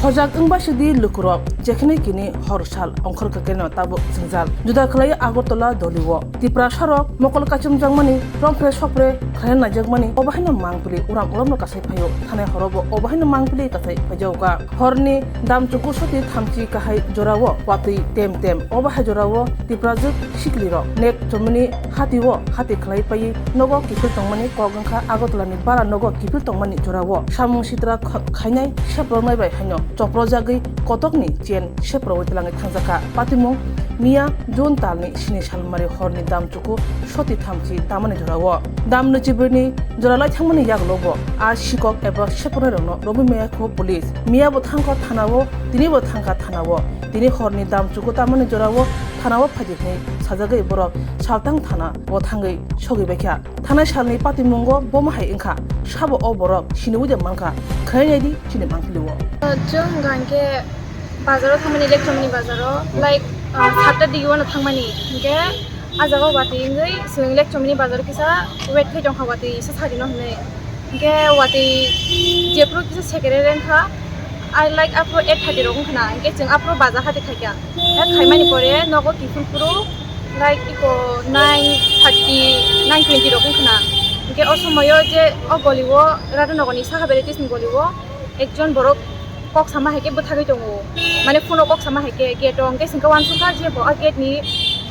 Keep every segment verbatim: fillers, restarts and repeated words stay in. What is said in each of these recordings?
Hojak wngba sidi lukurok, jekhene kini hor sal ongkhor kwkeno tabuk jwngjal. Juda khlai Agartala dolio. Tiprasarok mokol kachumjakmani, romphre sokphre khlaina naijakmani, obo haino mangpili uram uramno kasai phaio. Thanai horobo obo haino mangpili kasai phaijaoka. Horni dam chuku soti thamchi kahai jorao watwi tem tem. Obo hai jorao Tiprajwk siklirok nek chomini hatio hati khlai paiwi nogo kiphil tongmani kok wngkha. Agartalani bara nogo kiphil tongmani jorao samung sitra kha-, khainai seproknai bai haino choprojagwi kotokni chain seprowi twlangwi thangjakha. Patimung miya June talni sini salmari horni dam chuku soti thamchi tamani jorao. Dam nwichibirni jora lai thangmani yagulobo a sikok eba seproknairokno romwi maya kho police. Miyabo thangkha thanao, tinibo thangkha thanao. Tini horni dam chuku tamani jorao thanao phaidi hwnwi sajagwi borok Saltang thanao thangwi sogwi baikha. Thanai salni patimungo bomo hai wngkha, sabo o borok siniwi de mankha, khlai naidi chini mangpili o. Chwng hwnkha hwnkhe bazaro thangmani, Lekchomni bazaro, like, uh, satta digi wano thangmani, hwnkhe a jaga watwi wngwi chwng Lekchomni bazaro kisa wait khai tongkha, watwi se sajino hwnwi. Hwnkhe watwi jephuru kisa secretary wngkha, I like aphuru eight thirty rok wngkhana, hwnkhe chwng aphuru bazar hati khaikha. Hwnkhe khaimani pore nogo kiphil phuru, like, iko nine thirty, nine twenty rok wngkhana. Hwnkhe o somoyo je o golio, Radhanagorni saka varieties ni golio ekjon borok kok sama hai khe bwthagwi tongo, mane phone o kok sama hai khe gate o, hwnkhe chwngkhe uansukha je bo a gate ni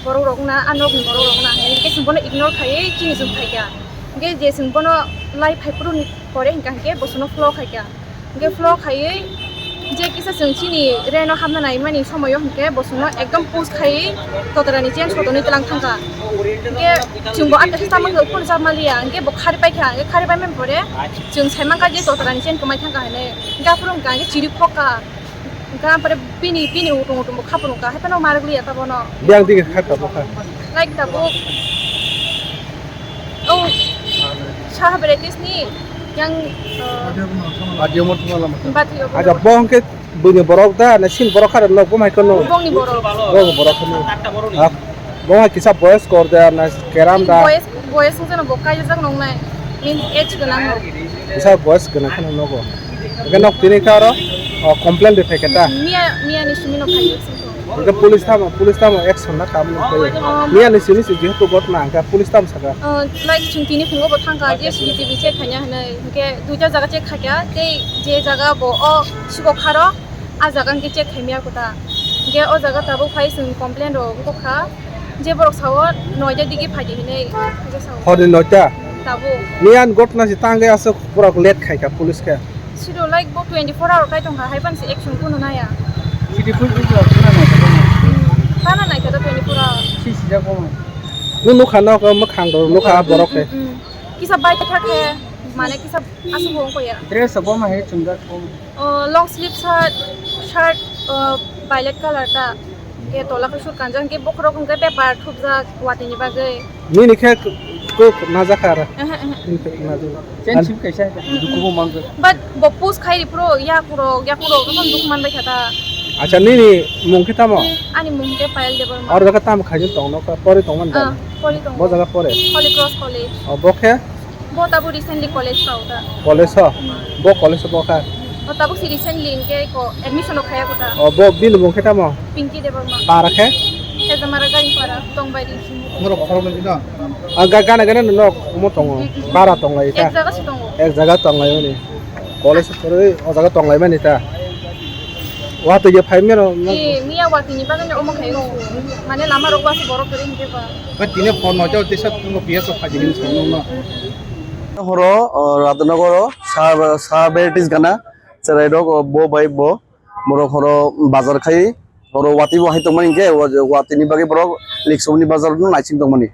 borok rok wngna, a nok ni borok rok wngna hinwi, hwnkhe chwng bono ignore khaiwi chini chwng phaikha. Hwnkhe je chwng bono lai phai phuru ni pore hwnkha hwnkhe bo chwngno follow khaikha. Hwnkhe follow khaiwi je kisa chwng chini reno hapna naimani somoyo hwnkhe bo chwngno ekdom push khaiwi totrani chain sotoni twlang thangkha. Hwnkhe chwngbo atta se tamo khe uphuru chapmaliya, hwnkhe bo khari paikha, hwnkhe khari paimani pore chwng saimankha je totrani chain kwmai thangkha hinwi. Hwnkhe aphuru hwnkha hwnkhe chiri phokha. Hwnkhe aphuru bini, bini utung utung bo khapuru wngkha, haiphano marwk liya ta bono. Biyang dige kha tabuk kha. Like tabuk. Oh, saha varieties ni yang, uh, Bathi omo thuma lama. Bathi omo. Aja, bo hwnkhe buini borok da, na sin borok kha, no, bo mai kono. Bongni borok. Bo borok kono. Ah, bo hai kisa boyes kor da, na keram da. Boyes, boyes wngkha no bo kaijak nongnai. Min age gwnang no. Kisa boyes gwnang kheno nogo. Hwnkhe nok tini kha aro, oh, complain de phaikha ta. Miya, miya ni simi no phaiwi singkho. Hwnkhe police tamo, police tamo action na kha mwnwi phaiwi. Um, miya ni simi se jehetu ghotna hwnkhe police tamo saka. Uh, like chwng tini phungo bo thangkha je C C T V check khaina hinwi. Hwnkhe duita jaga check khaikha, tei je jaga bo o sikok kharo, a jaga hwnkhe check khaimaya kota. Hwnkhe o jaga tabuk phai chwng complain rok wngkha. Je borok sao noita digi phaidi hinwi, je sao. Horni noita? Tabuk. Miyan ghotna se tangwi aswk borok late khaikha police khe. Siro like bo twenty-four hour kai tongkha, haiphano se action kunu naya. Sidi pui pui jora khna nai kha. Khna nai kha twenty-four hour. Si sijak bo. Nung nukha nok mwkhang rok nukha borok khe. Mm, mm, mm. Kisa bai thak khe, mane kisa aswk bo wngkha ya. Dress bo ma hai chumjak bo. Oh, long sleeve shirt, shirt, oh, violet color ta. Hwnkhe tola khe sut kanjak, hwnkhe bokhorok hwnkhe paper thupjak watwi ni bagwi. Nini khe kok najak kha aro. Ehe, ehe. Nini khe najak. Chen sip kaisa. Dukubo manjak. But bo push khai ripro yakurok, yakurok tong duk man bai kha ta. Acha, nini mung khe tamo? Ani mung khe Payal Debbarma. Aro jaga tamo khaijak tong no, pori tong man ta? Ah, pori tong. Bo jaga pore? Holy Cross College. O, bo khe? Bo tabuk recently college kha o ta. College o? Hmm. Bo college o bo kha? O tabuk si recently hwnkhe ko admission o khaya ko ta. O, bo bini mung khe tamo? Pinky Debbarma. Para khe? Hezamara Garingpara, Tongbairi. Norok khorok nai na? Ah, ga-, gana gana no nok omo tongo. Mm, mm. Bara tonglai ta? Ek jaga si tongo. Ek jaga tonglai mani. College o phorwi o jaga tonglai mani ta? Watwi je phai mero no? Eh, miya watwi ni bagwi no omo khai o. Mane lama rok o aswk borok kwrwi hwnkhe ba. Ba tini phone no jao tisa tungo P S o phaji hini song no. Horo, o, Radhanagoro, sa, sa varieties gana, cherai rok, o, bo bai bo, borok horo bazar khai, horo watwi bo hai tongmani hwnkhe, o, watwi ni bagwi borok Lekchomni bazar no naising tongmani.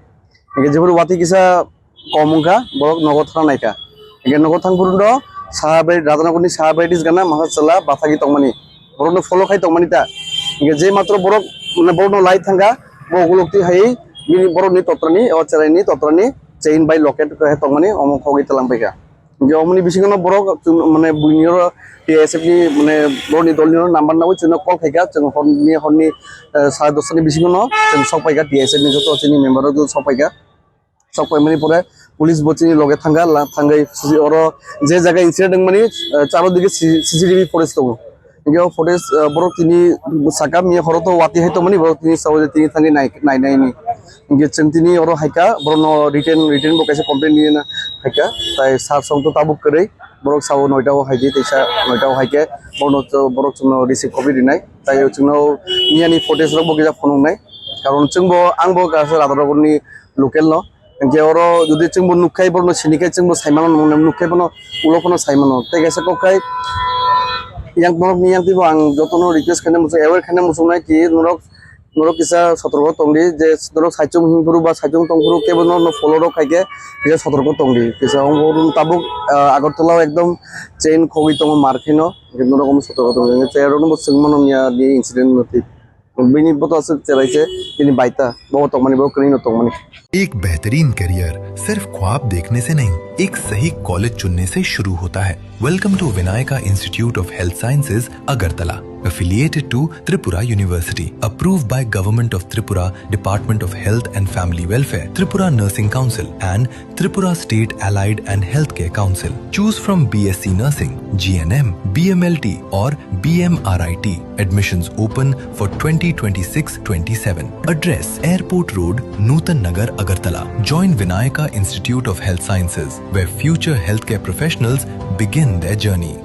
Hwnkhe jephuru watwi kisa kom wngkha, borok nogo thang naikha. Hwnkhe nogo thang phuru no saha bai, Radhanagorni saha varieties gana masa chwla bathagwi tongmani. Borokno follow khai tongmani ta. Hwnkhe je matro borok, mane, borokno lai thangkha, bo ukuluk twi hai bini borokni totrani, o cheraini totrani chain bai locket khe tongmani, omo khogwi twlang paikha. Hwnkhe omoni bisingo no borok, mane, buini oro T S F ni, mane, borokni dolni oro number nangwi chwngno call khaikha, chwng horni, horni, eh, sare dosta ni bisingo no chwng sok paikha, T S F ni joto chini member rok sok paikha. Sok paimani pore police bo chini loge thangkha, la-, thangwi oro je jaga incident wngmani, eh, charo dige C-, C C T V footage tongo. Hingke o footage, ah, borok tini saka miya horo to wati hai tongmani, borok tini sao je tini thangwi nai, nai, nai ni. Hingke chwng tini oro haika, borokno written, written bo kaisa complaint ni na haika. Tai sir song to tabuk kwrwi, borok sao noita o haidi, teisa noita o haike, borokno to, borok chwngno receive copy rinai. Tai chwngno miyani footage rok bo kisa phunuknai. Karon chwngbo, angbo kaisa Radharapurni local no. Hingke oro jodi chwngbo nukkhai, borokno sinikhai, chwngbo saimano, nukkhai bono ulo phano saimano. Tei kaisa kokkhai, yang norokni yang twibo ang jotono request khaina muchung, aware khaina muchungnai ki norok, norok kisa sotorko tongdi, je norok saichung himphuru ba saichung tongphuru kebo norokno follow rok khaikhe kisa sotorko tongdi. Kisa ongbo tabuk, ah, Agartala o ekdom chain khogwi tongo mar kheno, norok omo sotorko tongdi. Tei norokno bo chwngmano miya ni incident no twi. Bini boto aswk cherai se, bini baita, bo tongmani, bo kwrwino tongmani. एक बेहतरीन करियर सिर्फ ख्वाब देखने से नहीं, एक सही कॉलेज चुनने से शुरू होता है। Welcome to Vinayaka Institute of Health Sciences, Agartala, affiliated to Tripura University, approved by Government of Tripura, Department of Health and Family Welfare, Tripura Nursing Council, and Tripura State Allied and Healthcare Council. Choose from B S C Nursing, G N M, B M L T, or B M R I T. Admissions open for twenty twenty-six twenty-seven. Address: Airport Road, Nutan Nagar, Agartala. Join Vinayaka Institute of Health Sciences, where future healthcare professionals begin their journey.